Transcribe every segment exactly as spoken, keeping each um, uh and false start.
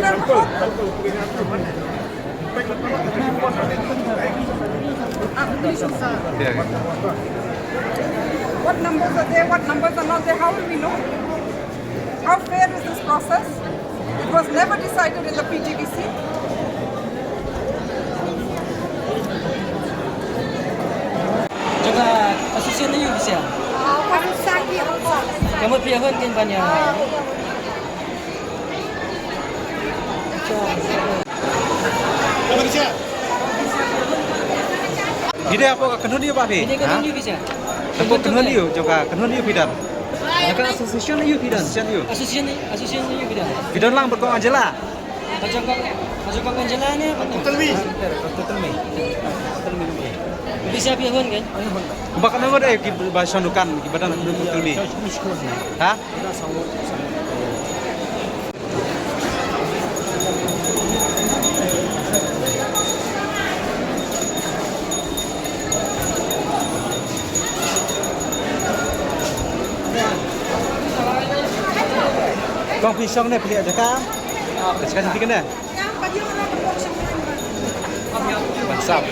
What numbers are there, what numbers are not there, how will we know? How fair is this process? It was never decided in the P T B C. Jong ka association aiu phi sha? Ka mut phi ïa hun kein ban ïa. Phi dei hapoh ka kynhun aiu bah phi? Phi dei kynhun aiu phi sha? Hapoh kynhun aiu, jong ka kynhun aiu phi don? Jong ka association aiu phi don? Association aiu? Association, association aiu phi don? Phi don lang bad Kong Angela? Ka jong Kong, ka jong Kong Angela ne? Kong Telmi. Kong Telmi. Phi sha phi hun kein? Ba ka nang dei kiba shong dukan, kiba don ha Kong Telmi. Ha? Kong phi shong ne phi leh jaka? Ka jaka jong phi kane? Ban sap.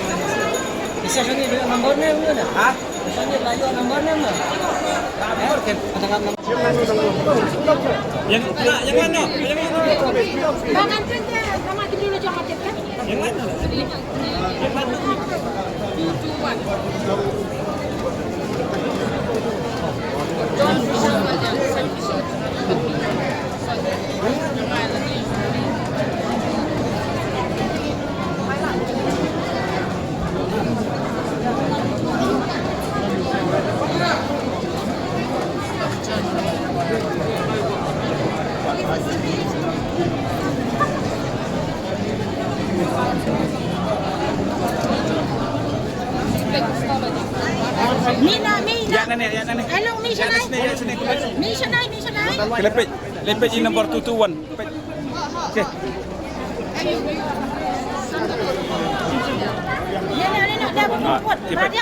Isa shani number ne muna? Ha? Isa shani layo number ne muna? Yang, yang mana? Yang mana? Bang, anterin dia sama dulu, jangan macet kan? Yang mana? Yang mana? Two two one. Mina, Mina. Ïa nane, ïa nane. Hello, Mi Shanai. Mi Shanai, Mi Shanai. Kele peit, le peit i number two two one. Peit. Okay. Ah, okay, peit.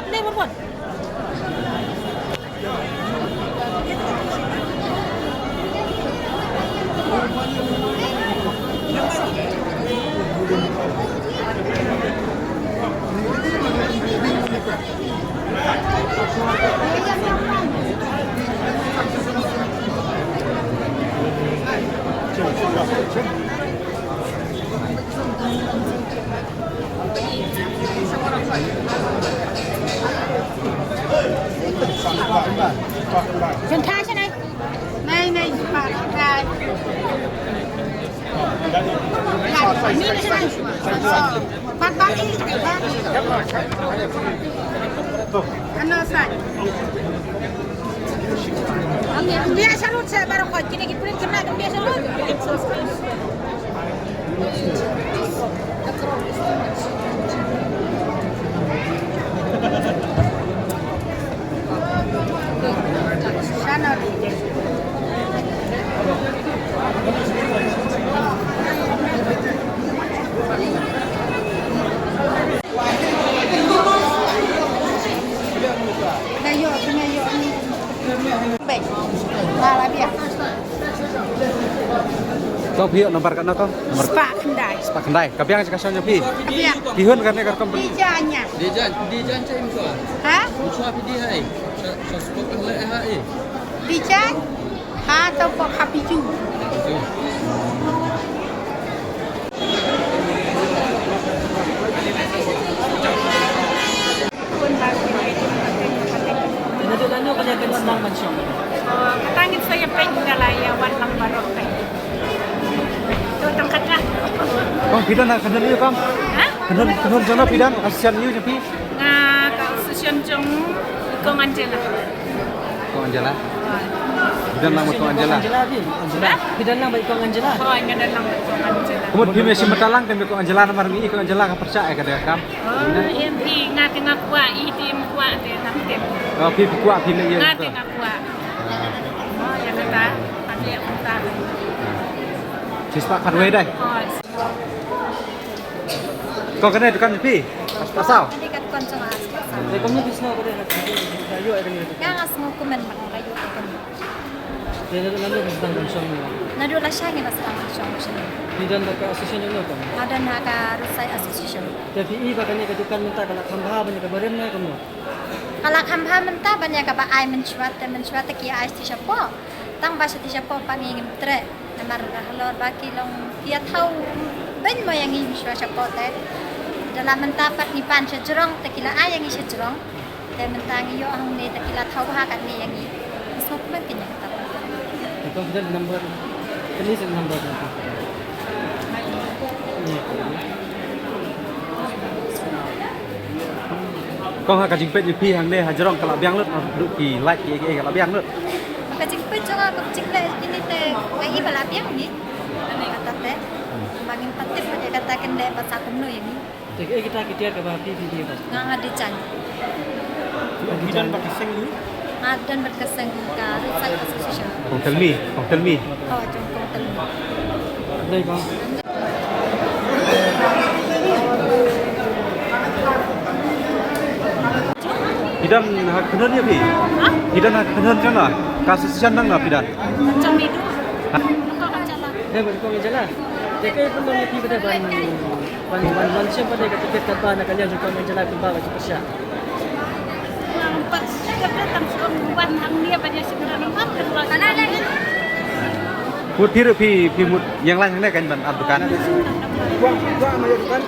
Jong tha sha nai. Nai, nai, jong tha. Bad, bad, i, bad. Ano, sai. Ang ya, dia salut sa barang ko. Kini ki print kena dia salut. Kong phi ïoh nambar katno kong? Nambar spah khyndai. Spah khyndai. Ka biang ka shong jong phi? Ka biang. Phi hun kane ka rukom? Dijan ïa. Dijan, dijan cha im chwa. Ha? Im chwa phi di hai. Cha, cha spok kan le hai. Dijan. Ha to pok ha piju. Naduh lano ka dei ka sdang ban shong? Oh, kata ngin sa ïa peit nga la ïa wan lang baroh peit. To tang kata. Kong phi don ha khyndon ïa kong? Ha? Khyndon, khyndon jong no phi don? Association ïa phi? Nga ka association jong Kong Angela. Kong Angela? Phi don lang bad Kong Angela? Angela phi? Angela. Ha? Phi don lang bad Kong Angela? Oh, nga don lang bad Kong Angela. Kumut phi me shim bynta lang te me Kong Angela namar ngi i Kong Angela ka pyrshah ïa ka dei kam. Oh, em phi nga te nga kwah i te em kwah te nga te. Oh, phi phi kwah phi leh ïa. Nga te nga kwah. Oh, ïa kata. Phi ïa kata. Shi spah khatwei dei. Oh. Kong kane dukan phi? Pasaw. Kane ka dukan jong nga. Dei kong ni bisno ko dei. Ïa ïoh ïa kane. Nga nga sngew kumne ma nga ïoh ïa kane. Dei na na na sdang ban shong ni. Naduh lashai ngi la sdang ban shong shong. Phi don bad ka association jong no kong? Nga don ha ka Roadside Association. Te phi i ba kane ka dukan mynta ka la kham bha ban ïa kaba rim ne kumno? Ka la kham bha mynta ban ïa kaba ai mynshuwa te mynshuwa te ki ai sha shapoh. Tang ba sha ti shapoh pat ngi ngim treh. Namar halor ba ki long ki ïathaw beiñ mo ïa ngi mynshuwa shapoh te. Da la mynta pat ngi pan sha jrong te ki la ai ïa ngi sha jrong. Te mynta ngi ïoh hangne te ki la thaw bha katne ïa ngi. Ngi sngewkmen ïa kata. Te kong phi don number. Kane sha number. Kong ha ka jingpeit ïa phi hangne ha jrong ka la biang lut, haduh ki light ki, ki, ki ka la biang lut. Ka jingpeit jong nga ka jingleh kine te nga i ba la biang ni. Kata te. Ba ngim pat tip ïa kata kin leh ba sa kumno ïa ngi. Te ki, kita ki tiar kaba phi phi phi ba. Nga nga design. Phi don bad ka seng ni? Nga don bad ka seng ka Roadside Association. Kong Telmi, Kong Telmi. Oh, jong Kong Telmi. Dei kong. Phi don ha khyndon ïa phi? Ha? Phi don ha khyndon jong no? Ka association jong no phi don? Jong Midu. Ha? Jong Kong Angela. Dei bad Kong Angela. Te kaei pynlong ïa phi ba dei ban, ban, ban, ban shim ba dei ka tiket katba na ka liang jong Kong Angela kumba ka jingpyrshah? Phi ruh phi, phi mut ïeng lang hangne kan ban ap dukan. Kwah, kwah ma ïa dukan.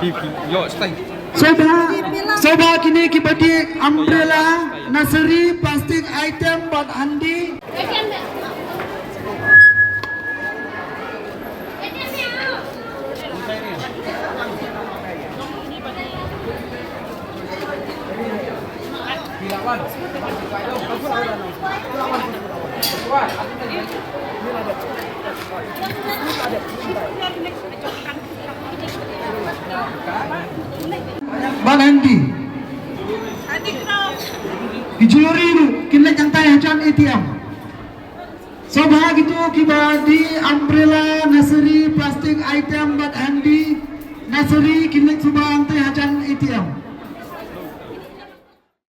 Phi, phi, yo, stay. Sngewbha, sngewbha kine kiba die umbrella, nursery, plastic item bad handi. Bad handi. Ki jewellery ruh kin leit hangtai hajan A T M. Sngewbha kito kiba die umbrella, nursery, plastic item bad handi, nursery kin leit sngewbha hangtai hajan A T M.